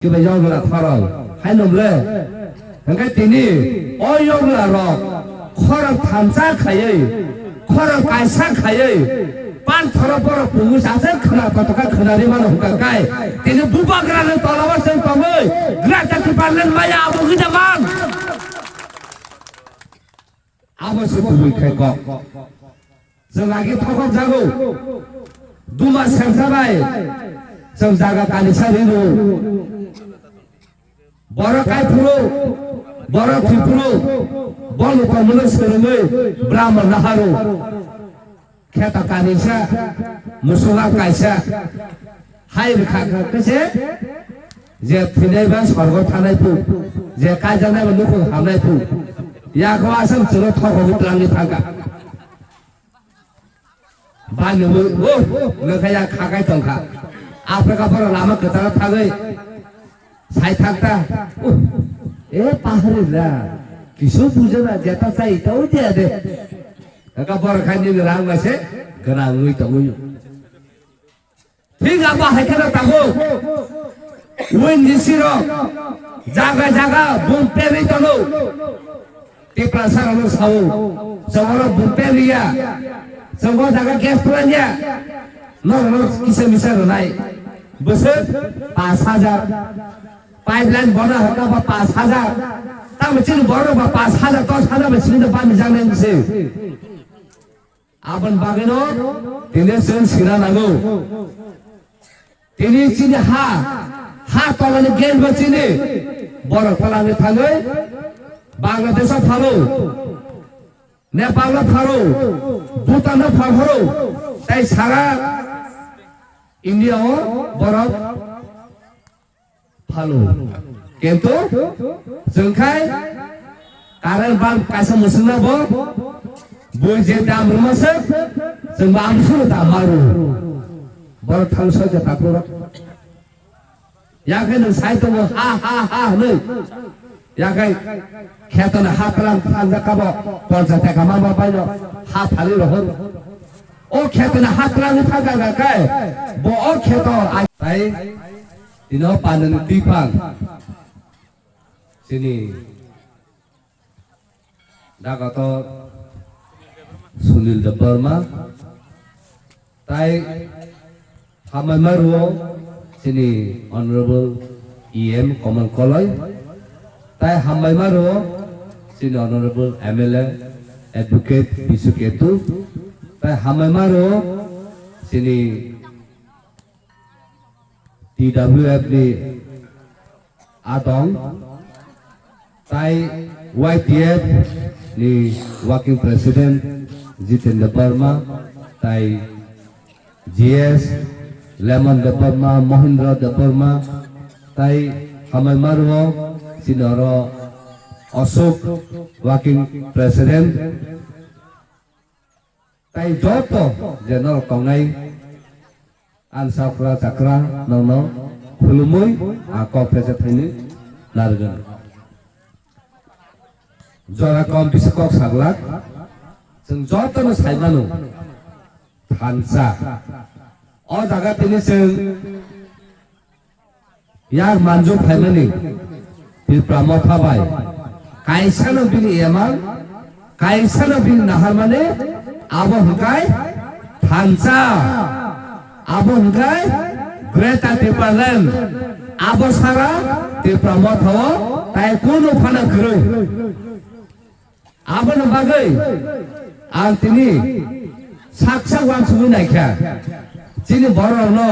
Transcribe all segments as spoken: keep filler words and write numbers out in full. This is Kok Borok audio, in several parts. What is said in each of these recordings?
Kiba yogla khorang, hai nung le. Hingke tini o yogla rok khorang thamsa khayai, khorang kaisa khayai, pan thoro borok pungu sase khna kotoka khna ri mano hingka kai. Tini bubagra ni tola o chwng tongwi, Greater Tipraland maya abo hwnja man. Abo se kubui khai kok. Chwng agi thokok jago. Duma sersa bai. Chwng jaga kanisa ringo. Borok kai phuru, borok thwi phuru, bolu tongmano swrwngwi Brahman naharo. Kheto kanisa, musunga kaisa, hai rwkha kha khe se, je thwinai ba sorgo thanai phu, je kaijaknai ba nukhung hamnai phu, yakho aswk chwlo thokogwi twlangwi thangkha. Bani bo, o, nokha ya khakai tongkha. Africa borok lama kwcharo thagwi sai thakta. O, e pahari la. Kisu bujana jeta sai ta oi dia de. Aka borok khai ni rang ba se gwnang wi tongwi. Thik abo hai kheno tabuk. Win jisi rok jaga jaga bum peri tono. Tiprasa rok sao. Chongoro bum peri ya. Chongo jaga gas plant ya. Nor nor kisa misa rwnai. Bwswk pash hajar. Pipeline bona haka ba pash hajar. Tamo chini borok ba pash hajar, dos hajar ba chini ba mijang nai se. Aboni bagwino tini chwng sina nango. Tini chini ha, ha tolani gate bo chini. Borok twlangwi thangwi Bangladesh o pharo, Nepal o pharo, Bhutan o pharo, tei sara India o borok phalo. Kintu chwng khai current bulb kaisa mwswkna bo bui je dam rwma se chwng bo amsuk dam maru. Borok thang soi khe takhuk rok. Yakhai nwng sai tongo ha ha ha hwnwi. Yakhai khetona ha twlang thangjak kabo poncha teka mama baino ha thali rohor. O khetona ha twlangwi thangkha kai bo o kheto ai. Tai tino pandani twiphang chini Dagator Sunil Debbarma, tai hambai maruo chini Honorable E M Kamal Koloi, tai hambai maruo chini Honorable M L A Advocate Bisu Ketu, tai hambai maruo chini T W F ni adong, tai Y T F ni working president Jitendra Debbarma, tai G S Lemon Debbarma, Mohindra Debbarma, tai hambai maruo chini oro Ashok working president. Tai joto je norok tongnai, ang sakra chakra nokno khulumui a kok thesa thaini narwgwno. Jora kom bisa kok saglak, chwng jotono saimano thansa. O jaga tini chwng Yak manjak phaimani Tipra Motha bai kaisano bini eman, kaisano bini naharmani, abo hwnkhe thansa, abo hwnkhe Greater Tipraland, abo sara Tipra Motha o tai kunu phano kwrwi. Aboni bagwi ang tini sak sak uansugwi naikha. Chini bororokno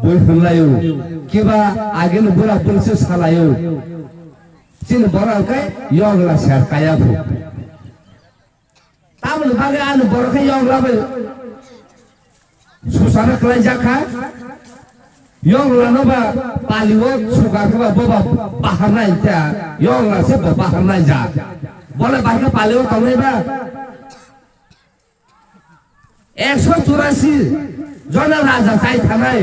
bui hwnlaio, kiba agini bura bwrwiso salaio. Chini borok hwnkhe yogla ser kaya phu. Tamoni bagwi ani borok khe yogla bai Susana kwlaijak kha. Yogla no ba pali o suka khe ba bo ba bahar nai ta. Yogla se bo bahar nai ja. Bole bai khe pali o tongnai ba. Ekso churasi jona raja chai thanai.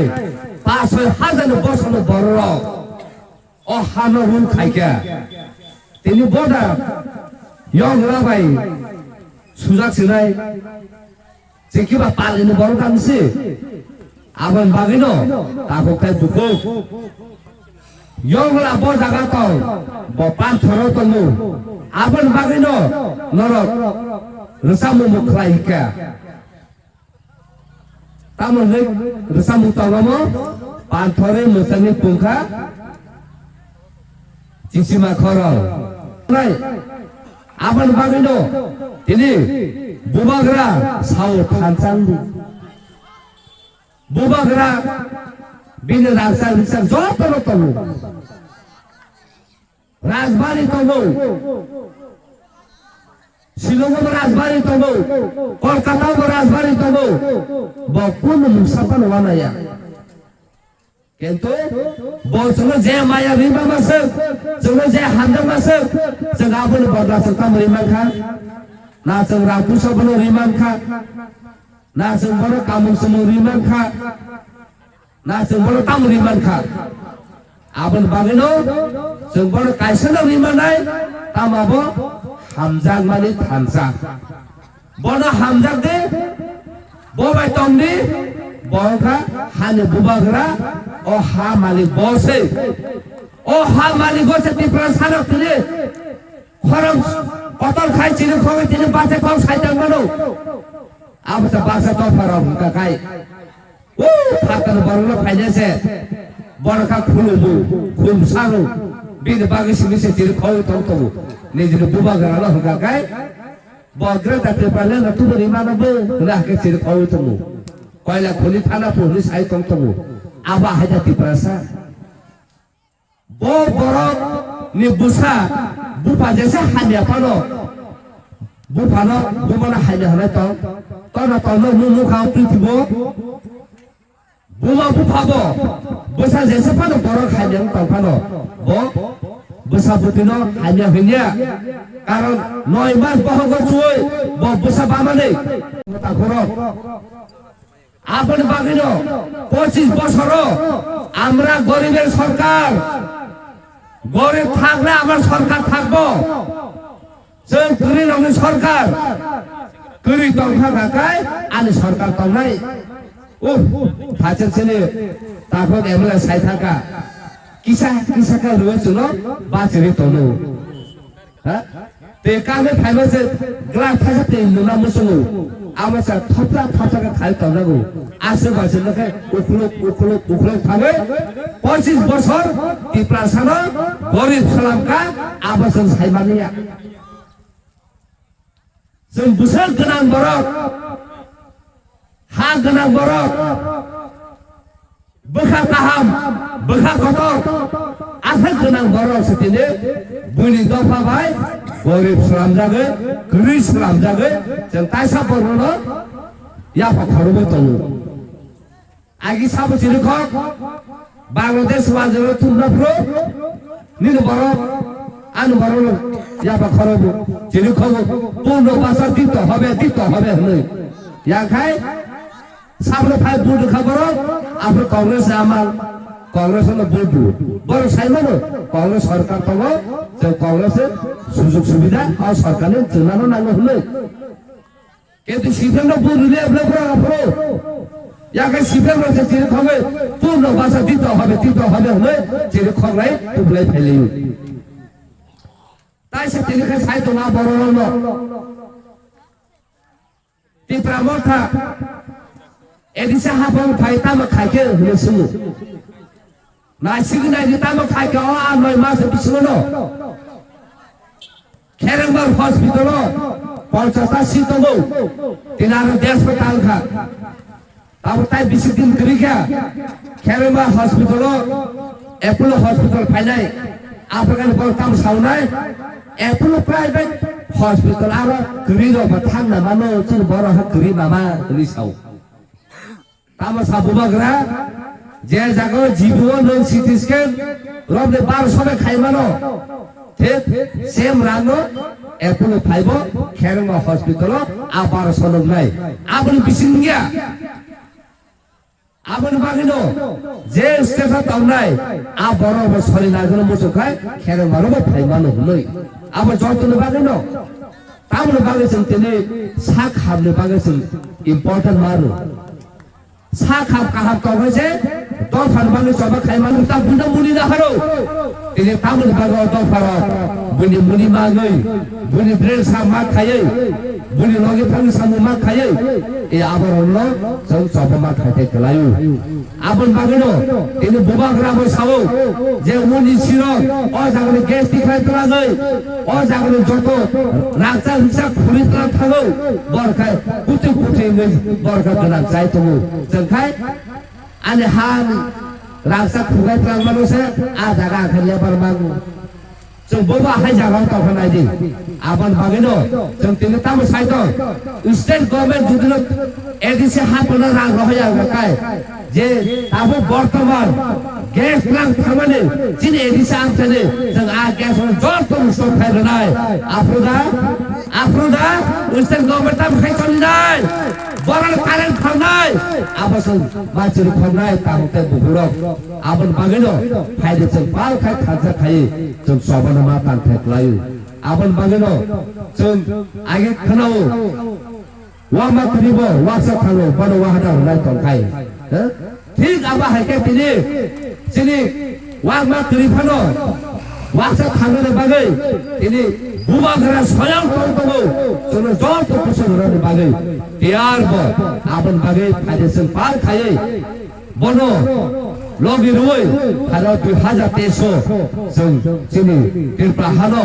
Pas soi hajar ni bosor ni borok rok. O hano rule khaikha. Tini boda yong rok bai sujak sinai. Chikhiba palini borok ang si. Aboni bagwino takhuk tai bukhuk. Yongla bo jaga tong, bo panthoro tongo. Aboni bagwino norok rwchapmung bo khlai hikha. Tamo hwnwi rwchapmung tongo mo, panthorwi mwchangni pungkha chisima khorang. Nai, aboni bagwino tini bubagra sao thansa wngdi. Bubagra bini rangchak rikchak jotono tongo. Rajbari tongo. Shillong bo Rajbari tongo. Kolkata bo Rajbari tongo. Bo kunu mungsa phano wanaya. Kintu bo chwngno je maya rima masuk, chwngno je hamjak masuk, chwng aboni bodol chwng tamo rimankha. Na chwng rang puisa bono rimankha. Na chwng bono kamung chumung rimankha. Na chwng bono tamo rimankha. Aboni bagwino chwng bono kaisa no rimanai, tamo abo hamjakmani thansa. Bono hamjak di, bo bai tong di, bo wngkha hani bubagra, o ha malik bo se. O ha malik bo se Tiprasa rok tini khorang kotor khai chini khogwi tini bachai kok sai tang mano. Abo se baksa dopha rok wngkha khai. O phatar borokno phaina se borok kha khulumu, khumsano, bini bagwi simi se chiri khogwi tong tongo. Nijini bubagrano hwnkha khe bo Greater Tipraland no tubuni mano bo hwnwi hakhe chiri khogwi tongo. Koila khoni thana po hwnwi sai tong tongo. Abo haida Tiprasa. Bo borok ni bwsa bupha jesa hamya phano, buphano bumano hamya hwnwi tong, tono tongno mung nukha o prithibo. Buma bupha bo bwsa jesa phano borok hamya wng tong phano, bo bwsa bwtwino hamya hwnya. Karon noi mas bohogo chuwi bo bwsa bamani takhorok. Aboni bagwino pochis bosoro amra goribor sorkar, gorib thakle amar sorkar thakbo, chwng kwrwi rokni sorkar, kwrwi tongkha kha kai ani sorkar tongnai. Uh, thachak sini takhok M L A sai thangkha, kisa kisa khe rwui chwngno bachirwi tongo. Ha? Tei kangni phaima se glass thasa tei nuna muchungo. Amo sa thopsa thopsa khe khai tonjago. Aswk bai se nokhe ukhuluk, ukhuluk, ukhuluk thangwi pochis bosor Tiprasano gorib swnamkha, abo chwng sai manliya. Chwng bwswk gwnang borok, ha gwnang borok, bwkha kaham, bwkha kotor, aswk gwnang borok se tini buini dopha bai gorib swnamjagwi, kwrwi swnamjagwi, chwng kaisa borokno yapha khorogwi tongo. Agi sabo chirikhok, Bangladesh wajero thumna phuru, nini borok, ani borok, yapha khorogwi chirikhok, purno basa dito hobe, dito hobe hwnwi. Yakhai, Sabro phai vote rwkha borok, aphuru Congress amal, Congress no vote rw. Borok sai mano, Congress sorkar tongo, je Congress sujog subida o sorkar ni chwnano nango hwnwi. Kintu C P M no vote rwle bwle borok aphuru. Yakhai C P M no se chiri khogwi, purno basa dito hobe, dito hobe hwnwi chiri khognai tublai phailaio. Tai se tini khe sai tongo borok rokno. Tipra Motha, Odisha hapang phai tamo khai khe hwnwi swngo. Naisik naidi tamo khai khe o a noi mas bisingo no. Kherengbar hospital o ponchash ta seat tongo. Tini aro desh ko tang kha. Abo tai bisi din kwrwi kha. Kherengbar hospital o Apollo hospital phainai. Aphuru khe borok tamo saunai. Apollo private hospital aro kwrwi rok ba thangna mano, chini borok ha kwrwi mama hwnwi sao. Tamo sa bubagra, je jaga o G P o nwng C T scan rok de barosho bai khai mano. Thik same rang no Apollo phaibo Kherengma hospital o a barosho nwngnai. Aboni bising ya. Aboni bagwino je state o tongnai, a borok bo sori naijakno muchungkhai, khereng borok bo phai mano hwnwi. Abo jotoni bagwino, tamoni bagwi chwng tini sak hamni bagwi chwng important mano. Sak ham kaham tongkhe se Dopha ni bagwi choba khai mano ta buino muni naharo. Tini tamoni bagwi o dopha rok buini muni magwi, buini bren sa ma khaiwi, buini logi thangwi samung ma khaiwi, e aborokno chwng choba ma khai tei kwlaio. Aboni bagwino tini bubagra bo sao je uni sirok o jagani gas tikhlai twlagwi, o jagani joto rakcha rikcha khuri twla thango, borok khai kuthwi kuthwi wngwi borok khai gwnang chai tongo. Chwng khai ani ha ni rakcha khugai twlang mano se a jaga ang khe lebar mango. Chwng bobo ahai jaga o tongkha nai di. Aboni bagwino chwng tini tamo sai tong. State government judino A D C ha pono rang rohoi ya kai. Je tabo bortoman gas plant tharmani chini A D C ang thani chwng a gas no joto stop khai rwnai. Aphuru da, aphuru da, state government tamo khai choli nai. Borok current phalnai. Abo chwng machiri khornai tamo tei buphurok. Aboni bagwino phaidi chwng pal khai kharjak khai chwng chobano ma tang khai kwlaio. Aboni bagwino chwng age khwnao wama kwrwibo waksa thango bono wahada hwnwi tongkhai. He? Thik abo hai khe tini chini wakma kwrwi phano waksa thangnani bagwi tini bubagra soyang tong tongo chwngno joto kuchuk rwnani bagwi tiyar bo aboni bagwi phaidi chwng pal khaiwi bono logi rwui phano dui hazar teis o chwng chini Tripura hano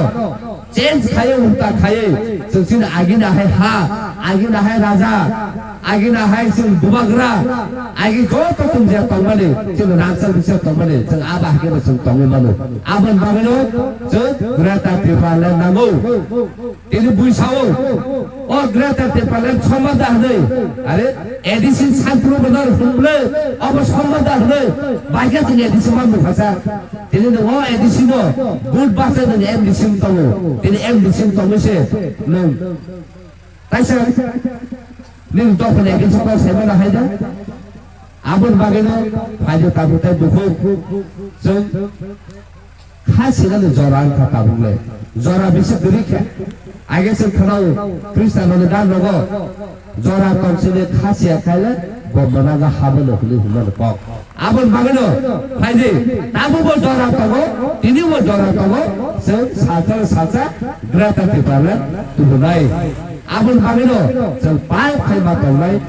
change khaiwi ulta khaiwi chwng chini agini hai ha, agini hai raja, agini hai chwng bubagra, agi joto chwng je tongmani chwng rangchak rikchak tongmani chwng abo hai khe chwng tongwi mano. Aboni bagwino chwng Greater Tipraland nango. Tini bui sao, o Greater Tipraland somada hwnwi, are A D C Sanpur Bazar hwnwi, obo somada hwnwi, baikha tini A D C man bukhacha. Tini no o A D C no, good basa tini M D C wng tongo. Tini M D C wng tongwi se, nwng. Kaisa, nini dophani A D C kok saimano hai da? Aboni bagwino, phaidi tabuk tei bukhuk, chwng, Kha sinani jora wngkha tabukle. Jora bisi kwrwi kha. Age se khwnao Khristanoni dan rogo jora tong sini kha siya khaile bo mwnago habo no hwnwi hwnmani kok. Aboni bagwino phaidi tabukbo jora tongo, tinibo jora tongo, chwng salsa salsa Greater Tipraland tubunai. Aboni bagwino chwng pal khai ma tongnai,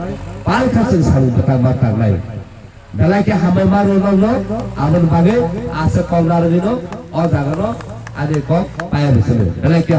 pal kha chwng samung bwtang ma tangnai. Belai khe hambai ma rw nokno, aboni bagwi aswk kok narwgwino o jagano ani kok paya bwswk belai khe